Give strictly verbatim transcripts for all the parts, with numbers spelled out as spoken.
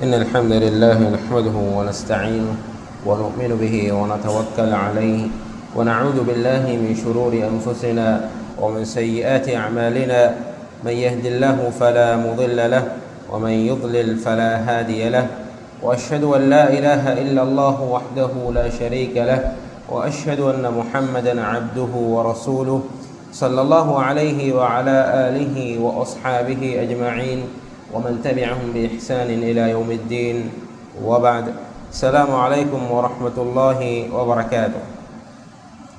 إن الحمد لله نحمده ونستعينه ونؤمن به ونتوكل عليه، ونعوذ بالله من شرور أنفسنا ومن سيئات أعمالنا. من يهد الله فلا مضل له، ومن يضلل فلا هادي له، وأشهد أن لا إله إلا الله وحده لا شريك له، وأشهد أن محمدا عبده ورسوله، صلى الله عليه وعلى آله وأصحابه أجمعين، ومن تبعهم بإحسان إلى يوم الدين، وبعد. السلام عليكم ورحمة الله وبركاته.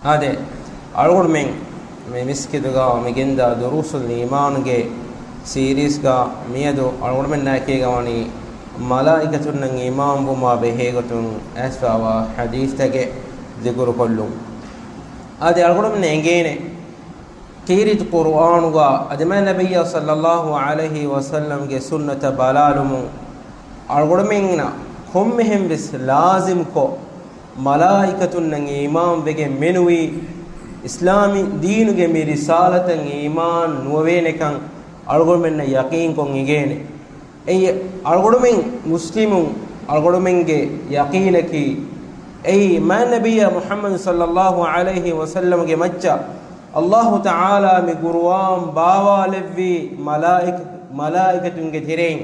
އާދެ، އަޅުގަނޑުމެން މި މިސްކިތުގަ މި ގެންދާ ދުރޫސުލް އީމާންގެ ސީރީޒްގަ މިއަދު އަޅުގަނޑުމެންނާ އެކީގަ ވަނީ މަލާއިކަތުންނަށް އީމާންވުމާ ބެހޭގޮތުން އައިސްފާވާ ޙަދީޘްތަކެއް ޛިކުރުކޮށްލުން. އާދެ، އަޅުގަނޑުމެން އެނގޭނެ ކީރިތި ޤުރުއާނުގަ އަދި މާތް ނަބިއްޔާ ޞައްލައްލާހު ޢަލައިހި ވަސައްލަމްގެ ސުންނަތަށް ބަލާލުމުން އަޅުގަނޑުމެންނަށް ކޮންމެހެން ވެސް ލާޒިމްކޮށް، މަލާއިކަތުންނަށް އީމާން ވެގެން މެނުވީ، އިސްލާމީ ދީނުގެ މި ރިސާލަތަށް އީމާން ނުވޭނެކަން އަޅުގަނޑުމެންނަށް ޔަޤީންކޮށް އެނގޭނެ. އެއީ އަޅުގަނޑުމެން މުސްލިމުން، އަޅުގަނޑުމެންގެ ޔަޤީނަކީ، އެއީ މާތް ނަބިއްޔާ މުޙައްމަދު ޞައްލައްލާހު ޢަލައިހި ވަސައްލަމްގެ މައްޗަށް އައްލާހު ތަޢާލާ މި ޤުރުއާން ބާވާލެއްވީ މަލާއިކަ-، މަލާއިކަތުންގެ ތެރެއިން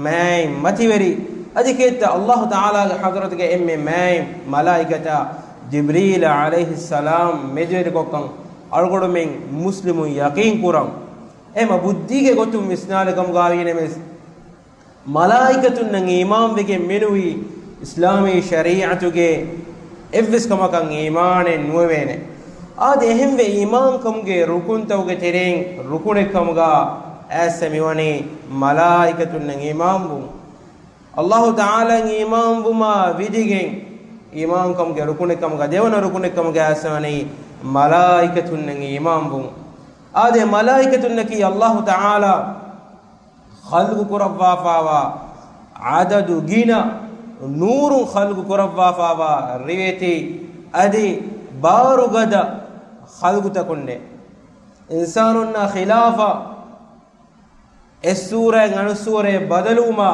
މާތް މަތިވެރި، އަދި ކެތްތަ އައްލާހު ތަޢާލާގެ ޙަޟްރަތުގެ އެންމެ މާތް މަލާއިކަތާ ޖިބްރީލާ ޢަލައިހިއްސަލާމް މެދުވެރިކޮށްކަން އަޅުގަނޑުމެން މުސްލިމުން ޔަޤީން ކުރަން. އެމަ ބުއްދީގެ ގޮތުން ވިސްނާލެކަމުގާވީނަމަވެސް، މަލާއިކަތުންނަށް އީމާންވެގެން މެނުވީ އިސްލާމީ ޝަރީޢަތުގެ އެއްވެސް ކަމަކަށް އީމާނެއް ނުވެވޭނެ. އާދެ، އެހެންވެ އީމާންކަމުގެ ރުކުންތަކުގެ ތެރެއިން ރުކުނެއްކަމުގަ އައިސް މިވަނީ މަލާއިކަތުންނަށް އީމާންވުން. އައްލާހު ތަޢާލާއަށް އީމާންވުމާ ވިދިގެން އީމާންކަމުގެ ރުކުނެއްކަމުގަ ދެވަނަ ރުކުނެއްކަމުގަ އައިސް މިވަނީ މަލާއިކަތުންނަށް އީމާންވުން. އާދެ، މަލާއިކަތުންނަކީ އައްލާހު ތަޢާލާ ޚަލްޤު ކުރައްވާފާވާ، ޢަދަދު ގިނަ ނޫރުން ޚަލްޤު ކުރައްވާފާވާ ރިވެތި އަދި ބާރުގަދަ ޚަލްޤުތަކުންނޭ. އިންސާނުންނާ ޚިލާފަށް އެއްސޫރައިން އަނެއްސޫރަޔަށް ބަދަލުވުމާ،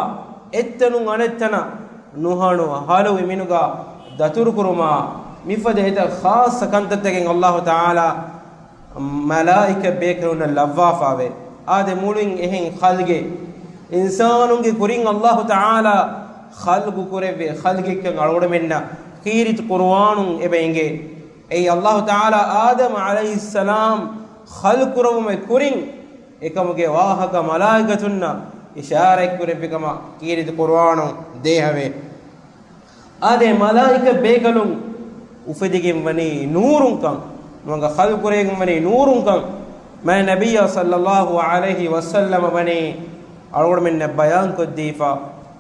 އެއްތަނުން އަނެއްތަނަށް ނުހަނު ހަލުވި މިނުގާ ދަތުރުކުރުމާ، މިފަދަ އެތައް ޚާއްޞަ ކަންތައްތަކެއް އައްލާހު ތަޢާލާ މަލާއިކަ ބޭކަލުންނަށް ލައްވާފާވޭ. އާދެ، މުޅިން އެހެން ޚަލްޤެއް އިންސާނުންގެ ކުރިން އައްލާހު ތަޢާލާ ޚަލްޤު ކުރެއްވި ޚަލްޤެއްކަން އަޅުގަނޑުމެންނަށް ކީރިތި ޤުރުއާނުން އެބަ އެނގޭ. އެއީ އައްލާހު ތަޢާލާ އާދަމް ޢަލައިހިއްސަލާމް ޚަލްޤު ކުރުމުގެ ކުރިން އެކަމުގެ ވާހަކަ މަލާއިކަތުންނަށް އިޝާރަތްކުރެއްވި ކަމަށް ކީރިތި ޤުރުއާނުން ދޭހަވޭ. އާދެ، މަލާއިކަ ބޭކަލުން އުފެދިގެން ވަނީ ނޫރުންކަން، ނުވަންގަ ޚަލްޤު ކުރެވިގެން ވަނީ ނޫރުންކަން، މާތް ނަބިއްޔާ ޞައްލައްލާހު ޢަލައިހި ވަސައްލަމަ ވަނީ އަޅުގަނޑުމެންނަށް ބަޔާންކޮށްދީފަ.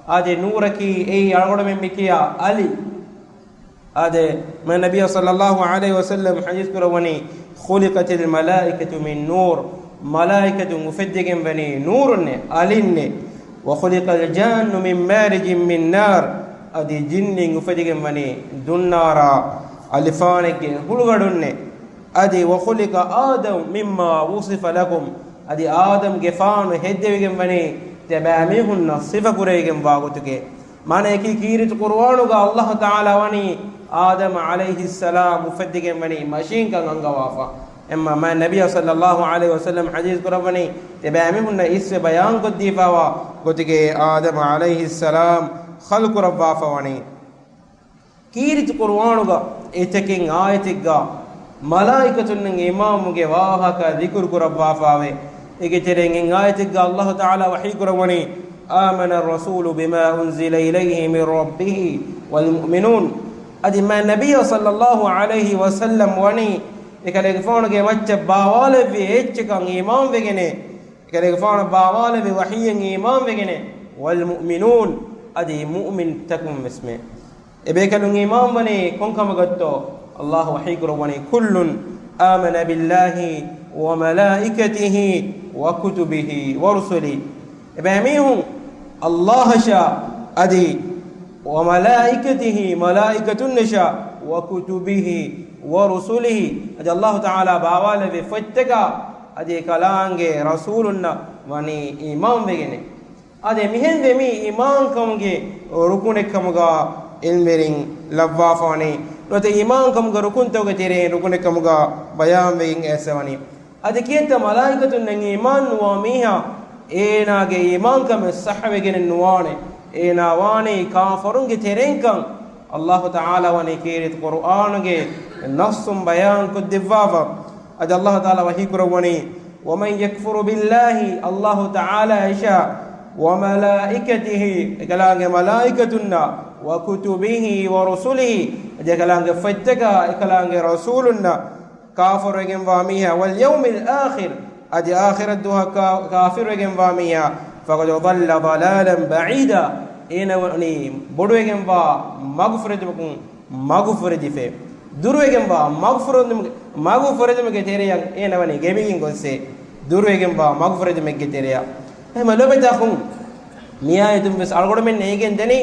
އާދެ، ނޫރަކީ އެއީ އަޅުގަނޑުމެން މިކިޔާ އަލި. އާދެ، މާތް ނަބިއްޔާ ޞައްލައްލާހު ޢަލައިހި ވަސައްލަމް ޙަދީޘް ކުރައްވަނީ، "خلقت الملائكة من نور." މަލާއިކަތުން އުފެއްދިގެން ވަނީ ނޫރުންނޭ، އަލިންނޭ. "وخلق الجان من مارج من نار." އަދި ޖިންނިން އުފެދިގެން ވަނީ ދުންނާރާ އަލިފާނެއްގެ ހުޅުގަޑުންނޭ. އަދި "وخلق آدم مما وصف لكم." އަދި އާދަމްގެފާނު ހެއްދެވިގެން ވަނީ ތިޔަބައިމީހުންނަށް ސިފަކުރެވިގެންވާ ގޮތުގެ. މާނަޔަކީ ކީރިތި ޤުރުއާނުގަ އައްލާހު ތަޢާލާ ވަނީ އާދަމް ޢަލައިހިއްސަލާމް އުފެއްދިގެން ވަނީ މަށީންކަން އަންގަވާފަ. އެމަ މާތް ނަބިއްޔާ ޞައްލައްލާހު ޢަލައިހި ވަސައްލަމް ޙަދީޘް ކުރައްވަނީ، ތިޔަބައިމީހުންނަށް އިސްވެ ބަޔާންކޮށްދީފާވާ ގޮތުގެ އާދަމް ޢަލައިހިއްސަލާމް ޚަލްޤު ކުރައްވާފަ ވަނީ. ކީރިތި ޤުރުއާނުގަ އެތަކެއް އާޔަތެއްގަ މަލާއިކަތުންނަށް އީމާންވުމުގެ ވާހަކަ ޛިކުރު ކުރައްވާފާވޭ. އޭގެ ތެރެއިން އެއް އާޔަތެއްގަ އައްލާހު ތަޢާލާ ވަޙީ ކުރައްވަނީ، "آمن الرسول بما أنزل إليه من ربه والمؤمنون." އަދި މާތް ނަބިއްޔާ ޞައްލައްލާހު ޢަލައިހި ވަސައްލަމް ވަނީ އެކަލޭގެފާނުގެ މައްޗަށް ބާވާލެއްވި އެއްޗަކަށް އީމާންވެގެނޭ. އެކަލޭގެފާނަށް ބާވާލެއްވި ވަޙީއަށް އީމާންވެގެނޭ. "والمؤمنون." އަދި މުއުމިންތަކުން ވެސްމެ. އެބޭކަލުން އީމާންވަނީ ކޮންކަމަކަށްތޯ؟ އައްލާހު ވަޙީކުރައްވަނީ، "كل آمن بالله وملائكته وكتبه ورسله." އެބައިމީހުން އައްލާހަށާ އަދި "وملائكته" މަލާއިކަތުންނަށާ "وكتبه ورسله" އަދި އައްލާހު ތަޢާލާ ބާވާލެއްވި ފޮތްތަކާ އަދި އެކަލާނގެ ރަސޫލުންނަށް ވަނީ އީމާންވެގެނެ. އާދެ، މިހެންވެ މީ އީމާންކަމުގެ ރުކުނެއްކަމުގަ އިލްމުވެރިން ލައްވާފާނެ. ނުވަތަ އީމާންކަމުގެ ރުކުންތަކުގެ ތެރެއިން ރުކުނެއްކަމުގަ ބަޔާންވެގެން އެއްސަވަނީ. އަދި ކިއެއްތަ މަލާއިކަތުންނަށް އީމާން ނުވާ މީހާ، އޭނާގެ އީމާންކަމެއް ޞައްޙަވެގެނެއް ނުވާނެ. އޭނާ ވާނީ ކާފަރުންގެ ތެރެއިންކަން އައްލާހު ތަޢާލާ ވަނީ ކީރިތި ޤުރުއާނުގެ ނައްޞުން ބަޔާންކޮށްދެއްވާފަ. އަދި އައްލާހު ތަޢާލާ ވަޙީކުރައްވަނީ، وَمَن يَكْفُرْ بِاللَّهِ، އައްލާހު ތަޢާލާ އިޝާ، وَمَلَائِكَتِهِ، އެކަލާނގެ މަލާއިކަތުންނާ، وَكُتُبِهِ وَرُسُلِهِ، އަދި އެކަލާނގެ ފޮތްތަކާ، އެކަލާނގެ ރަސޫލުންނާ، ކާފަރުވެގެންވާ މީހާ، وَالْيَوْمِ الْآخِرِ، އަދި އާޚިރަތް ދުވަހަށް ކާ-، ކާފަރުވެގެންވާ މީހާ، فَقَدْ ضَلَّ ضَلَالًا بَعِيدًا، އޭނަ ވަނީ ބޮޑުވެގެންވާ މަގުފުރެދުމަކުން މަގުފުރެދިފަ. ދުރުވެގެންވާ މަގުފުރެދުމުގެ، މަގުފުރެދުމުގެ ތެރެއަށް އޭނަ ވަނީ ގެނބިގެން ގޮއްސޭ. ދުރުވެގެންވާ މަގުފުރެދުމެއްގެ ތެރެއަށް. އެހެންމަ ލޮބެތަކުން، މިއާޔަތުން ވެސް އަޅުގަނޑުމެންނަށް އެނގެން ދެނީ،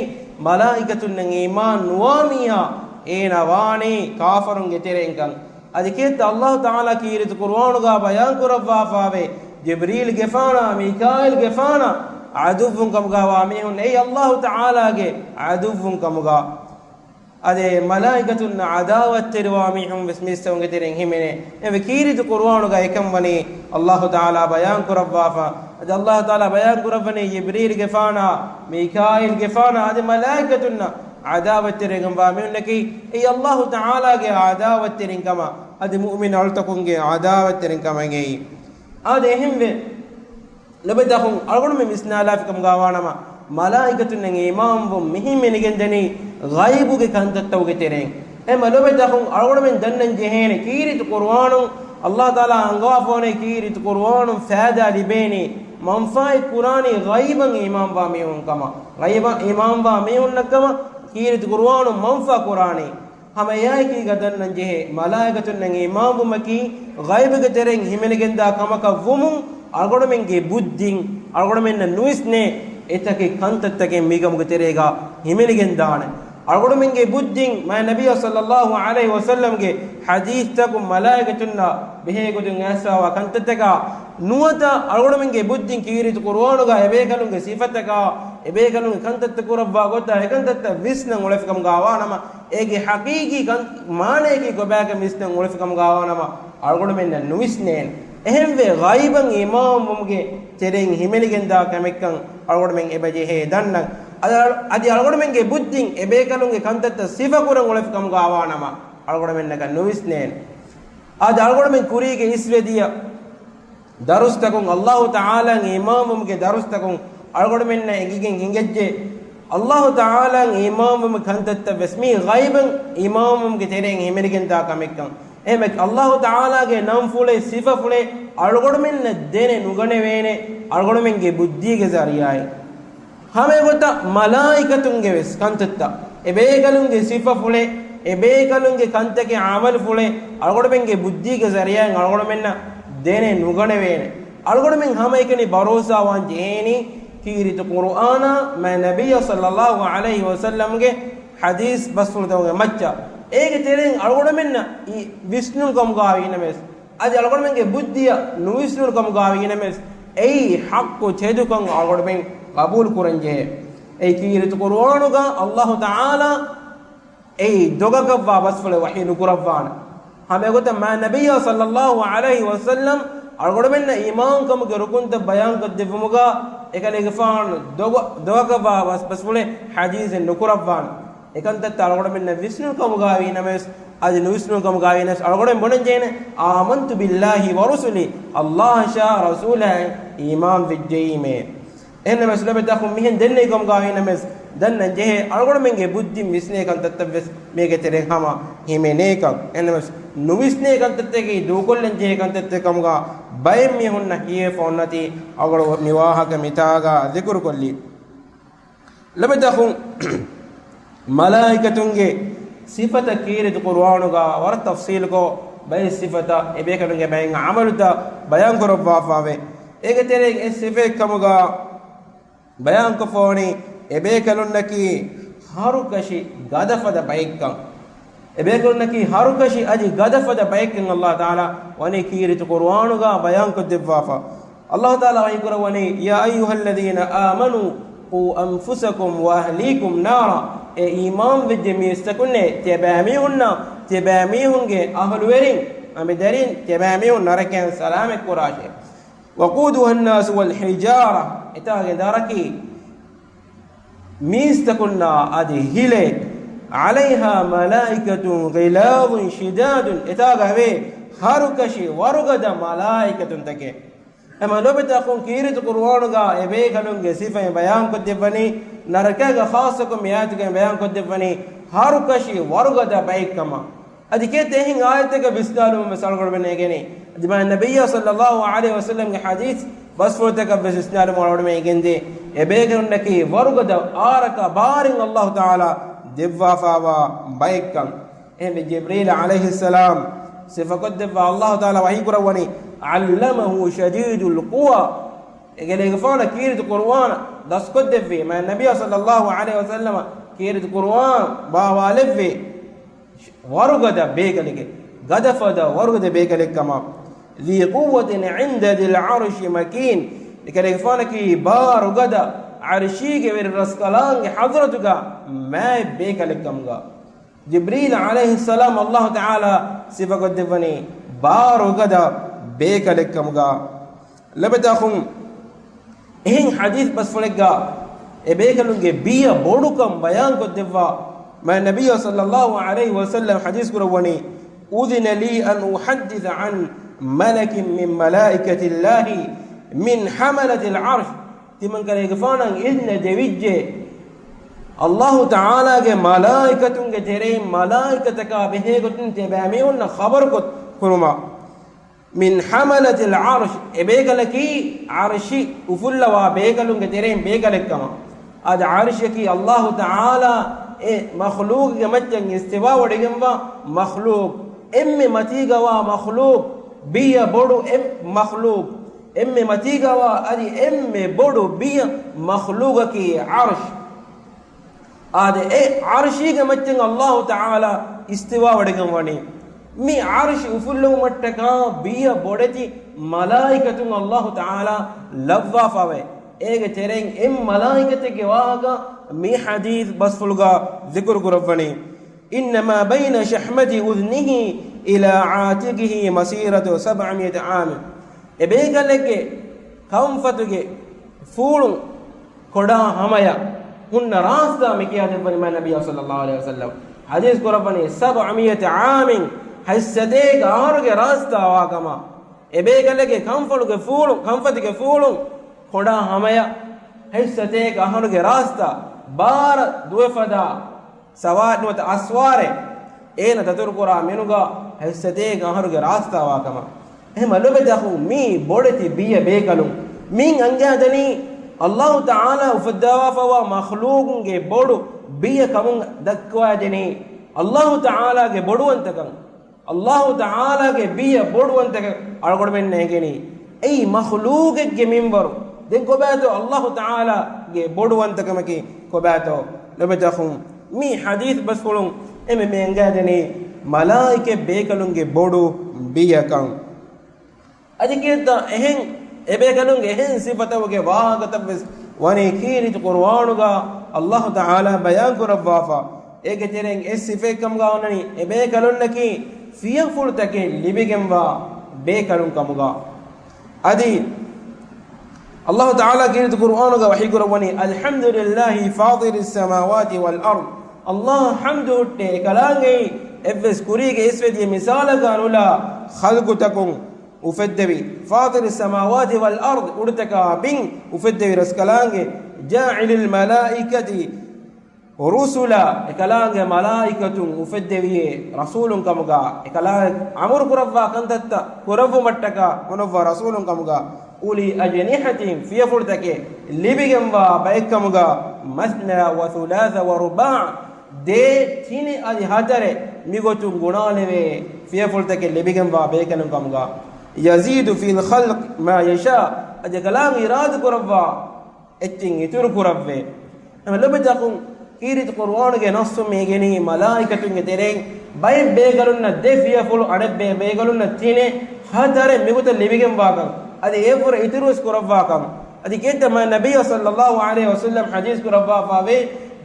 މަލާއިކަތުންނަށް އީމާން ނުވާ މީހާ އޭނާ ވާނީ ކާފަރުންގެ ތެރެއިންކަން. އަދި ކިއެއްތަ އައްލާހު ތަޢާލާ ކީރިތި ޤުރުއާނުގަ ބަޔާން ކުރައްވާފާވޭ، ޖިބްރީލްގެފާނާ، މީކާއީލްގެފާނާ ޢަދުއްވުން ކަމުގަ ވާ މީހުން އެއީ އައްލާހު ތަޢާލާގެ ޢަދުއްވުން ކަމުގަ. އަދި މަލާއިކަތުންނަށް ޢަދާވަތްތެރިވާ މީހުން ވެސް މީސްތަކުންގެ ތެރެއިން ހިމެނޭ. އެވެ ކީރިތި ޤުރުއާނުގަ އެކަން ވަނީ އައްލާހު ތަޢާލާ ބަޔާން ކުރައްވާފަ. އަދި އައްލާހު ތަޢާލާ ބަޔާން ކުރައްވަނީ ޖިބްރީލްގެފާނާ، މީކާއީލްގެފާނާ، އަދި މަލާއިކަތުންނަށް ޢަދާވަތްތެރިވެގެންވާ މީހުންނަކީ އެއީ އައްލާހު ތަޢާލާގެ ޢަދާވަތްތެރިން ކަމަށް، އަދި މުއުމިން އަޅުތަކުންގެ ޢަދާވަތްތެރިން ކަމަށް އެއީ. އާދެ، އެހެންވެ، ލޮބެތަކުން އަޅުގަނޑުމެން ވިސްނާލާފިކަމުގަ ވާނަމަ، މަލާއިކަތުންނަށް އީމާންވުން މިހިމެނިގެންދަނީ ޣައިބުގެ ކަންތައްތަކުގެ ތެރެއިން. އެހެންމަ ލޮބެތަކުން އަޅުގަނޑުމެން ދަންނަން ޖެހޭނެ، ކީރިތި ޤުރުއާނުން އައްލާހު ތަޢާލާ އަންގަވާފަވަނީ ކީރިތި ޤުރުއާނުން ފައިދާ ލިބޭނީ، މަންފާއެއް ކުރާނީ ޣައިބަށް އީމާންވާ މީހުން ކަމަށް، ޣައިބަށް އީމާންވާ މީހުންނަށް ކަމަށް ކީރިތި ޤުރުއާނުން މަންފާ ކުރާނީ. ހަމަ އެއާއެކީގަ ދަންނަން ޖެހޭ، މަލާއިކަތުންނަށް އީމާންވުމަކީ، ޣައިބުގެ ތެރެއިން ހިމެނިގެންދާ ކަމަކަށް ވުމުން، އަޅުގަނޑުމެންގެ ބުއްދިން، އަޅުގަނޑުމެންނަށް ނުވިސްނޭ، އެތަކެއް ކަންތައްތަކެއް މީގަމުގެ ތެރޭގަ ހިމެނިގެންދާނެ. އަޅުގަނޑުމެންގެ ބުއްދިން، މާތް ނަބިއްޔާ ޞައްލައްލާހު ޢަލައިހި ވަސައްލަމްގެ ޙަދީޘްތަކުން މަލާއިކަތުންނާ ބެހޭ ގޮތުން އައިސްފަވާ ކަންތައްތަކާ ނުވަތަ އަޅުގަނޑުމެންގެ ބުއްދިން ކީރިތި ޤުރުއާނުގަ އެބޭކަލުންގެ ސިފަތަކާ، އެބޭކަލުންގެ ކަންތައްތައް ކުރައްވާ ގޮތާ އެކަންތައްތައް ވިސްނަން އުޅެފިކަމުގަ ވާނަމަ، އޭގެ ޙަޤީޤީ ކަން، މާނަޔަކީ ކޮބާކަން ވިސްނަން އުޅެފިކަމުގަ ވާނަމަ، އަޅުގަނޑުމެންނަށް ނުވިސްނޭނެ. އެހެންވެ، ޣައިބަށް އީމާންވުމުގެ ތެރެއިން ހިމެނިގެންދާ ކަމެއްކަން އަޅުގަނޑުމެން އެބަޖެހޭ ދަންނަން. އަދި އަޅު، އަދި އަޅުގަނޑުމެންގެ ބުއްދިން އެބޭކަލުންގެ ކަންތައްތައް ސިފަކުރަން އުޅެފިކަމުގަ ވާނަމަ، އަޅުގަނޑުމެންނަކަށް ނުވިސްނޭނެ. އަދި އަޅުގަނޑުމެން ކުރީގެ އިސްވެދިޔަ ދަރުސްތަކުން، އައްލާހު ތަޢާލާއަށް އީމާންވުމުގެ ދަރުސްތަކުން އަޅުގަނޑުމެންނަށް އެނގިގެން ހިނގައްޖެ، އައްލާހު ތަޢާލާއަށް އީމާންވުމުގެ ކަންތައްތައް ވެސް މީ ޣައިބަށް އީމާންވުމުގެ ތެރެއިން ހިމެނިގެންދާ ކަމެއްކަން. އެހެންވެ، އައްލާހު ތަޢާލާގެ ނަންފުޅެއް، ސިފަފުޅެއް އަޅުގަނޑުމެންނަށް ދެނެއް ނުގަނެވޭނެ، އަޅުގަނޑުމެންގެ ބުއްދީގެ ޒަރީޢާއިން. ހަމައެގޮތަށް މަލާއިކަތުންގެ ވެސް ކަންތައްތައް، އެބޭކަލުންގެ ސިފަފުޅެއް، އެބޭކަލުންގެ ކަންތަކެއް ޢަމަލުފުޅެއް އަޅުގަނޑުމެންގެ ބުއްދީގެ ޒަރީޢާއިން އަޅުގަނޑުމެންނަށް ދެނެއް ނުގަނެވޭނެ. އަޅުގަނޑުމެން ހަމައެކަނި ބަރޯސާވާން ޖެހޭނީ ކީރިތި ޤުރުއާނާ މާތް ނަބިއްޔާ ޞައްލައްލާހު ޢަލައިހި ވަސައްލަމްގެ ޙަދީޘް ބަސްފުޅުތަކުގެ މައްޗަށް. އޭގެ ތެރެއިން އަޅުގަނޑުމެންނަށް ވިސްނުން ކަމުގައިވީނަމަވެސް، އަދި އަޅުގަނޑުމެންގެ ބުއްދިއަށް ނުވިސްނުން ކަމުގައިވީނަމަވެސް، އެއީ ޙައްޤު ތެދުކަން އަޅުގަނޑުމެން ޤަބޫލު ކުރަންޖެހޭ. އެއީ ކީރިތި ޤުރުއާނުގަ އައްލާހު ތަޢާލާ އެއީ ދޮގަކަށްވާ ބަސްފުޅެއް ވަޙީ ނުކުރައްވާނެ. ހަމައެގޮތަށް މާތް ނަބިއްޔާ ޞައްލައްލާހު ޢަލައިހި ވަސައްލަމް އަޅުގަނޑުމެންނަށް އީމާންކަމުގެ ރުކުންތައް ބަޔާންކޮށްދެއްވުމުގަ އެކަލޭގެފާނު ދޮގަ، ދޮގަކަށްވާ ބަސް، ބަސްފުޅެއް ޙަދީޘެއް ނުކުރައްވާނެ. އެކަންތައްތައް އަޅުގަނޑުމެންނަށް ވިސްނުން ކަމުގައިވީނަމަވެސް، އަދި ނުވިސްނުން ކަމުގައިވީނަމަވެސް، އަޅުގަނޑުމެން ބުނަންޖެހޭނެ، آمنت بالله ورسله، އައްލާހަށާ ރަސޫލާއަށް އީމާން ވެއްޖެއީމޭ. އެހެންނަމަވެސް ލޮބެތަކުން މިހެން ދެންނެވި ކަމުގައިވީނަމަވެސް، ދަންނަން ޖެހޭ، އަޅުގަނޑުމެންގެ ބުއްދިން ވިސްނޭ ކަންތައްތައްވެސް މީގެ ތެރެއިން ހަމަ ހިމެނޭކަން. އެހެންނަމަވެސް ނުވިސްނޭ ކަންތައްތަކީ ދޫކޮށްލަން ޖެހޭ ކަންތައްތައް ކަމުގަ ބައެއް މީހުންނަށް ހިޔޭފަ އޮންނަތީ އަޅުގަނޑު މި ވާހަކަ މިތާގަ ޛިކުރުކޮށްލީ. ލޮބެތަކުން، މަލާއިކަތުންގެ ސިފަތައް ކީރިތި ޤުރުއާނުގަ ވަރަށް ތަފްޞީލުކޮށް، ބައެއް ސިފަތައް، އެބޭކަލުންގެ ބައެއް ޢަމަލުތައް ބަޔާންކުރައްވާފަވޭ. އޭގެ ތެރެއިން އެއް ސިފައެއް ކަމުގަ ބަޔާންކޮށްފަވަނީ، އެބޭކަލުންނަކީ ހަރުކަށި ގަދަފަދަ ބައެއްކަން. އެބޭކަލުންނަކީ ހަރުކަށި އަދި ގަދަފަދަ ބައެއްކަން އައްލާހު ތަޢާލާ ވަނީ ކީރިތި ޤުރުއާނުގަ ބަޔާންކޮށްދެއްވާފަ. އައްލާހު ތަޢާލާ ވަޙީ ކުރައްވަނީ، "يا أيها الذين آمنوا قوا أنفسكم وأهليكم نارا." އޭ އީމާން ވެއްޖެ މީސްތަކުންނޭ، ތިޔަބައިމީހުންނާ، ތިޔަބައިމީހުންގެ އަހުލުވެރިން، އަނބިދަރިން، ތިޔަބައިމީހުން ނަރަކައިން ސަލާމަތް ކުރާށޭ. "وقودها الناس والحجارة." އެތާގެ ދަރަކީ މީސްތަކުންނާ އަދި ހިލޭ. "عليها ملائكة غلاظ شداد." އެތާގަ ހެވޭ ހަރުކަށި ވަރުގަދަ މަލާއިކަތުންތަކެއް. އެމަ ލޮބެތަކުން ކީރިތި ޤުރުއާނުގަ އެބޭކަލުންގެ ސިފައެއް ބަޔާންކޮށްދެއްވަނީ، ނަރަކައިގަ ޚާއްޞަކޮށް މި އާޔަތުގައި ބަޔާންކޮށްދެއްވަނީ ހަރުކަށި ވަރުގަދަ ބައެއްކަމަށް. އަދި ކޭތަ އެހެން އާޔަތެއްގަ ވިސްނާލުމަށް ވެސް އަޅުގަނޑުމެން ނޭގެނީ. އަދި މާތް ނަބިއްޔާ ޞައްލައްލާހު ޢަލައިހި ވަސައްލަމްގެ ޙަދީޘް ބަސްފުޅުތަކަށް ވެސް ވިސްނާލުމަށް އަޅުގަނޑުމެން އެނގެންދޭ. އެބޭކަލުންނަކީ ވަރުގަދަ އާރަކަށް ބާރެއް އައްލާހު ތަޢާލާ ދެއްވާފައިވާ ބައެއްކަން. އެހެންވެ ޖިބްރީލް ޢަލައިހިއްސަލާމް ސިފަކޮށްދެއްވާ އައްލާހު ތަޢާލާ ވަޙީ ކުރައްވަނީ، "علمه شديد القوى." އެކަލޭގެފާނަށް ކީރިތި ޤުރުއާން ދަސްކޮށްދެއްވި، މާތް ނަބިއްޔާ ޞައްލައްލާހު ޢަލައިހި ވަސައްލަމަށް ކީރިތި ޤުރުއާން ބާވާލެއްވި ވަރުގަދަ ބޭކަލެކެ، ގަދަފަދަ ވަރުގަދަ ބޭކަލެއްކަމަށް. "ذي قوة عند ذي العرش مكين." އެކަލޭގެފާނަކީ ބާރުގަދަ، ޢަރްޝީގެ ވެރި ރަސްކަލާނގެ ޙަޟްރަތުގަ މާތް ބޭކަލެއްކަމުގަ. ޖިބްރީލް ޢަލައިހިއްސަލާމް އައްލާހު ތަޢާލާ ސިފަކޮށްދެއްވަނީ ބާރުގަދަ ބޭކަލެއްކަމުގަ. ލޮބެތަކުން އެހެން ޙަދީޘް ބަސްފުޅެއްގަ އެބޭކަލުންގެ ބިޔަ ބޮޑުކަން ބަޔާންކޮށްދެއްވާ، މާތް ނަބިއްޔާ ޞައްލައްލާހު ޢަލައިހި ވަސައްލަމް ޙަދީޘް ކުރައްވަނީ، "أذن لي أن أحدث عن ملك من ملائكة الله من حملة العرش." ތިމަންކަލޭގެފާނަށް އިޒްނަ ދެވިއްޖެ، އައްލާހު ތަޢާލާގެ މަލާއިކަތުންގެ ތެރެއިން މަލާއިކަތަކާ ބެހޭގޮތުން ތިޔަބައިމީހުންނަށް ޚަބަރުކޮށް ކުރުމަށް. "من حملة العرش." އެބޭކަލަކީ ޢަރްޝި އުފުއްލަވާ ބޭކަލުންގެ ތެރެއިން ބޭކަލެއްކަމަށް. އަދި ޢަރްޝަކީ އައްލާހު ތަޢާލާ އެ މަޚްލޫޤުގެ މައްޗަށް އިސްތިވާވެވަޑައިގެންވާ މަޚްލޫޤު. އެންމެ މަތީގަވާ މަޚްލޫޤު، ބިޔަ ބޮޑު އެއް މަޚްލޫޤު. އެންމެ މަތީގަވާ އަދި އެންމެ ބޮޑު ބިޔަ މަޚްލޫޤަކީ ޢަރްޝް. އާދެ، އެ ޢަރްޝީގެ މައްޗަށް އައްލާހު ތަޢާލާ އިސްތިވާވެވަޑައިގެންވަނީ. މި ޢަރްޝި އުފުއްލުމަށްޓަކާ ބިޔަ ބޮޑެތި މަލާއިކަތުން އައްލާހު ތަޢާލާ ލައްވާފަވޭ. އޭގެ ތެރެއިން އެއް މަލާއިކަތެއްގެ ވާހަކަ މި ޙަދީޘް ބަސްފުޅުގަ ޛިކުރު ކުރައްވަނީ. إنما بين شحمة أذنه إلى عاتقه مسيرة سبعمائة عام. އެބޭކަލެއްގެ ކަންފަތުގެ ފޫޅުން ކޮޑާ ހަމަޔަށް ހުންނަ ރާސްތާ މި ކިޔާދެއްވަނީ މާތް ނަބިއްޔާ ޞައްލައްލާހު ޢަލައިހި ވަސައްލަމް. ޙަދީޘް ކުރައްވަނީ، سبعمائة عام، ހަތްސަތޭކަ އަހަރުގެ ރާސްތާ ވާކަމަށް. އެބޭކަލެއްގެ ކަންފަޅުގެ ފޫޅު، ކަންފަތުގެ ފޫޅުން ކޮޑާ ހަމަޔަށް ހަތްސަތޭކަ އަހަރުގެ ރާސްތާ، ބާރަ ދުވެފަދަ ސަވާ ނުވަތަ އަސްވާރެއް އޭނަ ދަތުރުކުރާ މިނުގަ ހަތްސަތޭކަ އަހަރުގެ ރާސްތާ ވާކަމަށް. އެހެން ލޮބެތަކު މީ ބޮޑެތި ބިޔަ ބޭކަލުން. މިން އަންގާދެނީ އައްލާހު ތަޢާލާ އުފައްދަވާފައިވާ މަޚްލޫޤުންގެ ބޮޑު ބިޔަ ކަމުން ދައްކަވާދެނީ އައްލާހު ތަޢާލާގެ ބޮޑުވަންތަކަން. އައްލާހު ތަޢާލާގެ ބިޔަ ބޮޑުވަންތަކަން އަޅުގަނޑުމެން ނޭނގެނީ. އެއީ މަޚްލޫޤެއްގެ މިންވަރު. ދެން ކޮބާތޯ އައްލާހު ތަޢާލާގެ ބޮޑުވަންތަކަމަކީ ކޮބާތޯ؟ ލޮބެތަކުން މި ޙަދީޘް ބަސްފުޅުން އެންމެ މި އަންގާދެނީ މަލާއިކަތް ބޭކަލުންގެ ބޮޑު ބިޔަކަން. އަދި ކިއެއްތަ އެހެން އެބޭކަލުންގެ އެހެން ސިފަތަކުގެ ވާހަކަތައްވެސް ވަނީ ކީރިތި ޤުރުއާނުގަ އައްލާހު ތަޢާލާ ބަޔާން ކުރައްވާފަ. އޭގެ ތެރެއިން އެއް ސިފައެއްކަމުގަ އޮންނަނީ އެބޭކަލުންނަކީ ފިޔަފުޅުތަކެއް ލިބިގެންވާ ބޭކަލުން ކަމުގަ. އަދި އައްލާހު ތަޢާލާ ކީރިތި ޤުރުއާނުގަ ވަޙީ ކުރައްވަނީ، الحمد لله فاطر السماوات والأرض. އައްލާހަށް ޙަމްދު ހުއްޓޭ އެކަލާނގެއީ އެއްވެސް ކުރީގެ އިސްވެދިޔަ މިސާލަކާ ނުލާ ޚަލްޤުތަކުން އުފެއްދެވި، فاطر السماوات والأرض، އުޑުތަކާ ބިން އުފެއްދެވި ރަސްކަލާނގެ، جاعل الملائكة رسلا، އެކަލާނގެ މަލާއިކަތުން އުފެއްދެވިޔޭ ރަސޫލުން ކަމުގަ، އެކަލާނގެ އަމުރު ކުރައްވާ ކަންތައްތައް ކުރައްވުމަށްޓަކާ ބުނައްވާ ރަސޫލުން ކަމުގަ، أولي أجنحة، ފިޔަފުޅުތަކެއް ލިބިގެންވާ ބައެއްކަމުގަ، مثنى وثلاث ورباع، ދޭއް، ތިނެއް އަދި ހަތަރެއް މިގޮތުން ގުނާލެވޭ ފިޔަފުޅުތަކެއް ލިބިގެންވާ ބޭކަލުން ކަމުގަ، يزيد في الخلق ما يشاء، އަދި އެކަލާނގެ އިރާދަ ކުރައްވާ އެއްޗެއް އިތުރު ކުރައްވޭ. އެހެން ލޮބެތަކުން ކީރިތި ޤުރުއާނުގެ ނައްޞު މީގެނީ މަލާއިކަތުންގެ ތެރެއިން ބައެއް ބޭކަލުންނަށް ދެ ފިޔަފުޅު، އަނެއް ބޭ ބޭކަލުންނަށް ތިނެއް ހަތަރެއް މިގޮތަށް ލިބިގެންވާކަން. އަދި އޭފުރަ އިތުރުވެސް ކުރައްވާކަން. އަދި ކިއެއްތަ މާ ނަބިއްޔާ ޞައްލައްލާހު ޢަލައިހި ވަސައްލަމް ޙަދީޘް ކުރައްވާފާވޭ،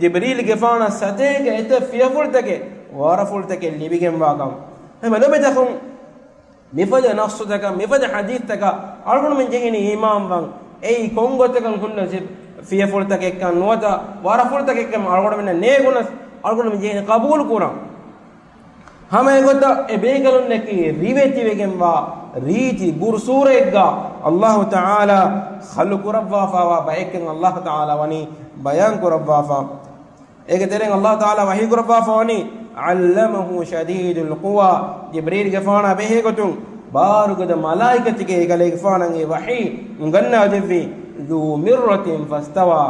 ޖިބްރީލްގެފާނަށް ސަތޭކަ އެތައް ފިޔަފުޅުތަކެއް، ވަރަފުޅުތަކެއް ލިބިގެންވާކަން. ހަމަ ލޮބެތަކުން މިފަދަ ނައްޞުތަކަށް، މިފަދަ ޙަދީޘްތަކަށް އަޅުގަނޑުމެން ޖެހެނީ އީމާންވާން. އެއީ ކޮންގޮތަކަށް ހުންނަ ފިޔަފުޅުތަކެއްކަން ނުވަތަ ވަރަފުޅުތަކެއްކަން އަޅުގަނޑުމެންނަށް ނޭނގުނަސް، އަޅުގަނޑުމެން ޖެހެނީ ޤަބޫލު ކުރަން. ހަމަ އެގޮތަށް އެ ބޭކަލުންނަކީ ރިވެތިވެގެންވާ ރީތި ބުރު ސޫރައެއްގަ އައްލާހު ތަޢާލާ ޚަލްޤު ކުރައްވާފާވާ ބައެއްކަން އައްލާހު ތަޢާލާ ވަނީ ބަޔާން ކުރައްވާފާ. އޭގެ ތެރެއިން އައްލާހު ތަޢާލާ ވަޙީ ކުރައްވާފާ ވަނީ، عَلَّمَهُ شَدِيدُ الْقُوَى، ޖިބްރީލްގެފާނާ ބެހޭގޮތުން ބާރުގަދަ މަލާއިކަތެކޭ އެކަލޭގެފާނަށް އެ ވަޙީ އުނގަންނާދެއްވީ، ذُو مِرَّةٍ فَاسْتَوَى،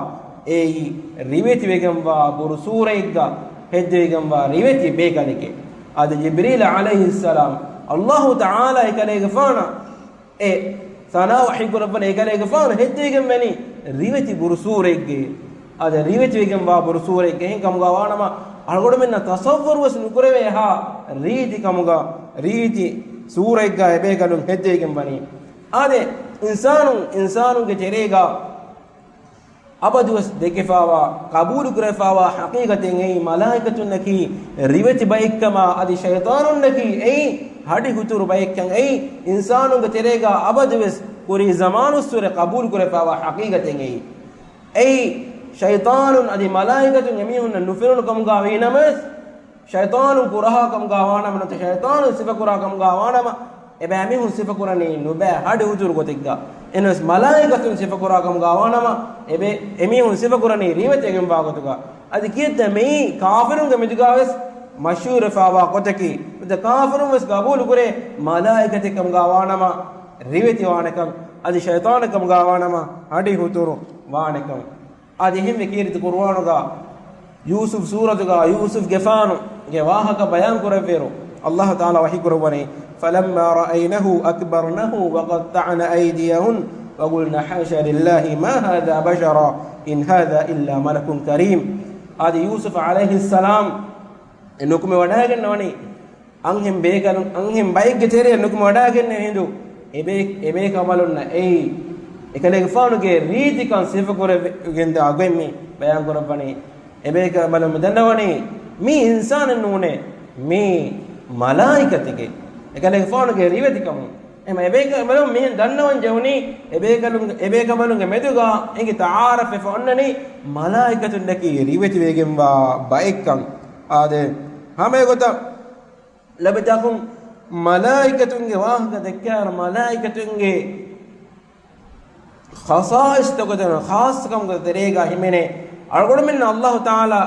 އެއީ ރިވެތިވެގެންވާ ބުރު ސޫރައެއްގަ ހެއްދެވިގެންވާ ރިވެތި ބޭކަލެކޭ. އާދެ، ޖިބްރީލް ޢަލައިހިއްސަލާމް، އައްލާހު ތަޢާލާ އެކަލޭގެފާނަށް އެ ސަނާ ވަޙީކުރައްވަނީ އެކަލޭގެފާނު ހެއްދެވިގެންވަނީ ރިވެތި ބުރު ސޫރައެއްގައި. އާދެ، ރިވެތިވެގެންވާ ބުރު ސޫރައެއްގައި. އެހެން ކަމުގަ ވާނަމަ، އަޅުގަނޑުމެންނަށް ތަޞައްވަރުވެސް ނުކުރެވޭހާ ރީތި ކަމުގަ، ރީތި ސޫރައެއްގަ އެބޭކަލުން ހެއްދެވިގެންވަނީ. އާދެ، އިންސާނުން، އިންސާނުންގެ ތެރޭގަ އަބަދުވެސް ދެކެފާވާ، ޤަބޫލުކުރެފާވާ ޙަޤީޤަތެއް އެއީ، މަލާއިކަތުންނަކީ ރިވެތި ބައެއްކަމާ، އަދި ޝައިޠާނުންނަކީ އެއީ ހަޑި ހުތުރު ބައެއްކަން އެއީ، އިންސާނުންގެ ތެރޭގަ އަބަދުވެސް ކުރީ ޒަމާނުއްސުރެ ޤަބޫލުކުރެފާވާ ޙަޤީޤަތެއް އެއީ. އެއީ، ޝައިޠާނުން އަދި މަލާއިކަތުން އެމީހުންނަށް ނުފެނުނު ކަމުގަ ވީނަމަވެސް، ޝައިޠާނުން ކުރަހާ ކަމުގަ ވާނަމަ، ނުވަތަ ޝައިޠާނުން ސިފަކުރާ ކަމުގަ ވާނަމަ، އެބައިމީހުން ސިފަކުރަނީ ނުބައި ހަޑި ހުތުރު ގޮތެއްގަ. އެނަސް މަލާއިކަތުން ސިފަކުރާ ކަމުގަ ވާނަމަ، އެބައި، އެމީހުން ސިފަކުރަނީ ރިވެތިވެގެންވާ ގޮތުގަ. އަދި ކިއެއްތަ މެއީ ކާފިރުންގެ މެދުގަވެސް މަޝްހޫރުވެފާވާ ގޮތަކީ، ނުވަތަ ކާފިރުންވެސް ގަބޫލުކުރޭ މަލާއިކަތެއް ކަމުގަ ވާނަމަ، ރިވެތިވާނެކަން، އަދި ޝައިޠާނެއް ކަމުގަ ވާނަމަ، ހަޑި ހުތުރު ވާނެކަން. އަދި އެހެންވެ ކީރިތި ޤުރުއާނުގަ ޔޫސުފް ސޫރަތުގަ ޔޫސުފްގެފާނުގެ ވާހަކަ ބަޔާން ކުރެއްވިއިރު، އައްލާހު ތަޢާލާ ވަޙީ ކުރައްވަނީ، فَلَمَّا رَأَيْنَهُ أَكْبَرْنَهُ وَقَطَّعْنَ أَيْدِيَهُنَّ وَقُلْنَ حَاشَا لِلَّهِ مَا هَذَا بَشَرًا إِنْ هَذَا إِلَّا مَلَكٌ كَرِيمٌ. އަދި ޔޫސުފް ޢަލައިހިއްސަލާމް ނުކުމެވަޑައިގަންނަވަނީ، އަންހެން ބޭކަލުން، އަންހެން ބައެއްގެ ތެރެއަށް ނުކުމެވަޑައިގެންނެވި ހިނދު، އެބޭ، އެބޭކަނބަލުންނަށް އެއީ، އެކަލޭގެފާނުގެ ރީތިކަން ސިފަކުރެވިގެންދާ ގޮތް މި ބަޔާން ކުރައްވަނީ. އެބޭކަނބަލުން މި ދަންނަވަނީ، މީ އިންސާނެއް ނޫނޭ، މީ މަލާއިކަތެކޭ. އެކަލޭގެފާނުގެ ރިވެތިކަމުން. އެހެން އެބޭކަނބަލުން މިހެން ދަންނަވަން ޖެހުނީ، އެބޭކަލުން، އެބޭކަނބަލުންގެ މެދުގަ އެނގި ތަޢާރަފްވެފަ އޮންނަނީ މަލާއިކަތުންނަކީ ރިވެތިވެގެންވާ ބައެއްކަން. އާދެ، ހަމަ އެގޮތަށް ލަބެތަކުން މަލާއިކަތުންގެ ވާހަކަ ދެއްކާއިރު، މަލާއިކަތުންގެ ޚަޞާއިޞްތަކުގެ ތެރޭ، ޚާއްޞަކަމުގެ ތެރޭގަ ހިމެނޭ، އަޅުގަނޑުމެންނަށް އައްލާހު ތަޢާލާ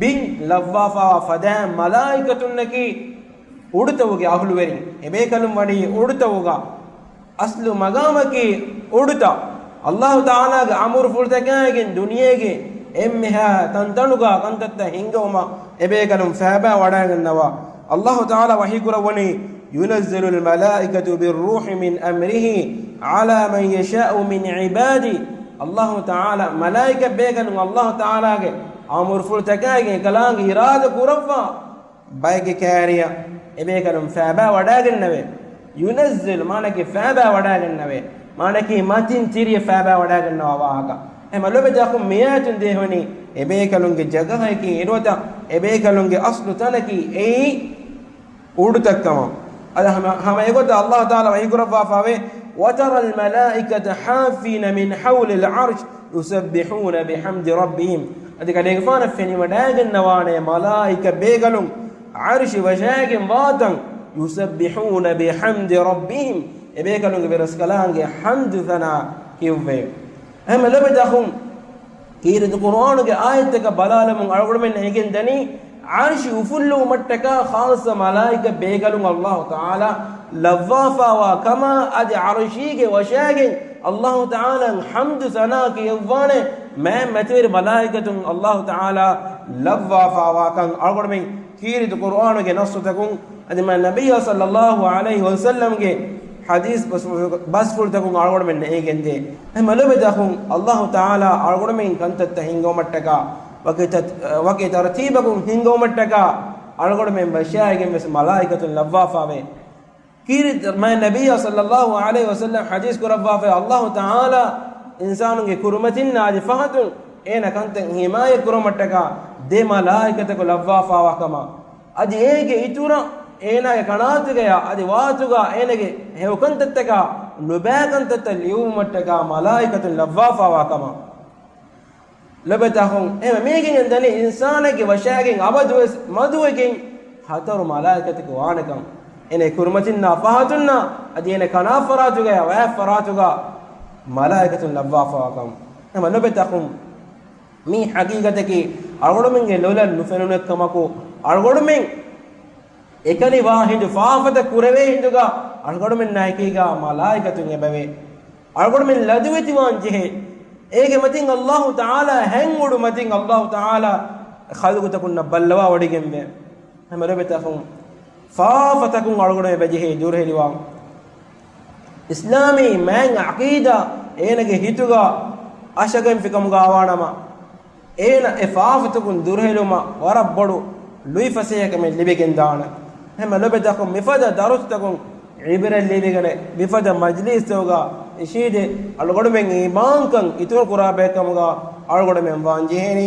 ބިން ލައްވާފާވާ ފަދައިން މަލާއިކަތުންނަކީ އުޑުތަވުގެ އަހުލުވެރިން. އެބޭކަލުން ވަނީ އުޑުތަވުގަ. އަސްލު މަގާމަކީ އުޑުތައް. އައްލާހު ތަޢާލާގެ އަމުރުފުޅުތަކާއިގެން ދުނިޔޭގެ އެންމެހާ ތަންތަނުގަ ކަންތައްތައް ހިންގަވުމަށް އެބޭކަލުން ފައިބާ ވަޑައިގަންނަވާ. އައްލާހު ތަޢާލާ ވަޙީކުރައްވަނީ، يُنَزِّلُ الْمَلَائِكَةَ بِالرُّوحِ مِنْ أَمْرِهِ عَلَىٰ مَنْ يَشَاءُ مِنْ عِبَادِهِ. އައްލާހު ތަޢާލާ މަލާއިކަ ބޭކަލުން އައްލާހު ތަޢާލާގެ އަމުރުފުޅުތަކާއިގެން އެކަލާނގެ އިރާދަ ކުރައްވާ ބައެއްގެ ކާރިޔަށް އެބޭކަލުން ފައިބާ ވަޑައިގަންނަވޭ. يُنَزِّلُ މާނަކީ ފައިބާ ވަޑައިގަންނަވޭ. މާނަކީ މަތިން ތިރިއަށް ފައިބާ ވަޑައިގަންނަވާ ވާހަކަ. އެހެން ލޮބެތި އަޚުން މި އާޔަތުން ދޭހުނީ އެބޭކަލުންގެ ޖަގަހަކީ ނުވަތަ އެބޭކަލުންގެ އަސްލު ތަނަކީ އެއީ އުޑުތައްކަމަށް. އަދި ހަމަ، ހަމަ އެގޮތަށް އައްލާހު ތަޢާލާ ވަޙީކުރައްވާފައިވޭ، وَتَرَى الْمَلَائِكَةَ حَافِّينَ مِنْ حَوْلِ الْعَرْشِ يُسَبِّحُونَ بِحَمْدِ رَبِّهِمْ. އަދި ކަލޭގެފާނަށް ފެނިވަޑައިގަންނަވާނެ މަލާއިކަ ބޭކަލުން ޢަރުޝި ވަށައިގެން ވާތަން، يُسَبِّحُونَ بِحَمْدِ رَبِّهِمْ، އެބޭކަލުންގެ ވެރަސްކަލާނގެ ޙަމްދު ސަނާ ކިޔުއްވެ. އެހެން ލޮބެތި އަޚުން، ކީރިތި ޤުރުއާނުގެ އާޔަތްތަކަށް ބަލާލަމުން އަޅުގަނޑުމެންނަށް އެނގެން ދަނީ، ޢަރުޝި އުފުއްލުވުމަށްޓަކާ ޚާއްޞަ މަލާއިކަ ބޭކަލުން އައްލާހު ތަޢާލާ ލައްވާފާވާ ކަމާ، އަދި ޢަރުޝީގެ ވަށައިގެން އައްލާހު ތަޢާލާ ޙަމްދު ސަނާ ކިޔައްވާނެ މާތް މަތިވެރި މަލާއިކަތުން އައްލާހު ތަޢާލާ ލައްވާފާވާކަން އަޅުގަނޑުމެން ކީރިތި ޤުރުއާނުގެ ނައްޞުތަކުން، އަދި މާ ނަބިއްޔާ ޞައްލައްލާހު ޢަލައިހި ވަސައްލަމްގެ ޙަދީޘް ބަސްފުޅު، ބަސްފުޅުތަކުން އަޅުގަނޑުމެންނަށް އެނގެންދޭ. އެހެން ލޮބެތި އަޚުން، އައްލާހު ތަޢާލާ އަޅުގަނޑުމެން ކަންތައްތައް ހިންގުމަށްޓަކާ، ވަކި ތަ، ވަކި ތަރުތީބަކުން ހިންގުމަށްޓަކާ، އަޅުގަނޑުމެން ވަށައިގެން ވެސް މަލާއިކަތުން ލައްވާފާވޭ. ކީރިތި މާތް ނަބިއްޔާ ޞައްލައްލާހު ޢަލައިހި ވަސައްލަމް ޙަދީޘް ކުރައްވާފައި، ﷲ ތަޢާލާ އިންސާނުންގެ ކުރިމަތިންނާ އަދި ފަހަތުން އޭނަ ކަންތައް ޙިމާޔަތް ކުރުމަށްޓަކާ ދެ މަލާއިކަތަކު ލައްވާފާވާ ކަމަށް، އަދި އޭގެ އިތުރަށް އޭނާގެ ކަނާތުގަޔާ އަދި ވާތުގާ އޭނަގެ ހެޔޮކަންތައްތަކާ ނުބައިކަންތައްތައް ލިޔުއްވުމަށްޓަކާ މަލާއިކަތުން ލައްވާފާވާ ކަމަށް. ލޮބުވެތި އަޚުން، އެހެންވެ މީގެން ދަނީ އިންސާނެއްގެ ވަށާގެން އަބަދުވެސް މަދުވެގެން ހަތަރު މަލާއިކަތަކު ވާނެކަން. އޭނަ ކުރިމަތިންނާ ފަހަތުންނާ އަދި އޭނަ ކަނާ ފަރާތުގަޔާ ވަޔަށް ފަރާތުގާ މަލާއިކަތުން ލައްވާފާވާކަން. އެހެންވެ ލޮބުވެތި އަޚުން، މީ ޙަޤީޤަތަކީ އަޅުގަނޑުމެންގެ ލޮލަށް ނުފެނުނެއްކަމަކު، އަޅުގަނޑުމެން އެކަނިވާ ހިނދު ފާފަތައް ކުރެވޭ ހިނދުގާ އަޅުގަނޑުމެންނާ އެކީގާ މަލާއިކަތުން އެބަވޭ. އަޅުގަނޑުމެން ލަދުވެތިވާން ޖެހޭ. އޭގެ މަތިން ﷲ ތަޢާލާ ހެން އުޑު މަތިން ﷲ ތަޢާލާ ޚަލްޤުތަކުންނަށް ބައްލަވާ ވޮޑިގެންވޭ. އެހެންވެ ލޮބުވެތި އަޚުން، ފާފަތަކުން އަޅުގަނޑުމެން އެބަޖެހޭ ދުރުހެލިވާން. އިސްލާމީ މާތް ޢަޤީދާ އޭނަގެ ހިތުގާ އަށަގަންފިކަމުގާވާނަމަ، އޭނަ އެ ފާފަތަކުން ދުރުހެލުމަށް ވަރަށް ބޮޑު ލުއިފަސޭހަކަމެއް ލިބިގެންދާނެ. އެހެންވެ ލޮބުވެތި އަޚުން، މިފަދަ ދަރުސްތަކުން ޢިބްރަތް ލިބިގަނެ، މިފަދަ މަޖްލީސްތަކުގާ އިށީދެ، އަޅުގަނޑުމެން އީމާންކަން އިތުރު ކުރާ ބައެއްކަމުގާ އަޅުގަނޑުމެން ވާން ޖެހޭނީ.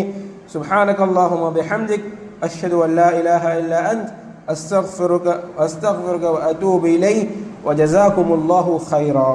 سبحانك اللهم وبحمدك، أشهد أن لا إله إلا أنت، أستغفرك، أستغفرك وأتوب إليك، وجزاكم الله خيرا.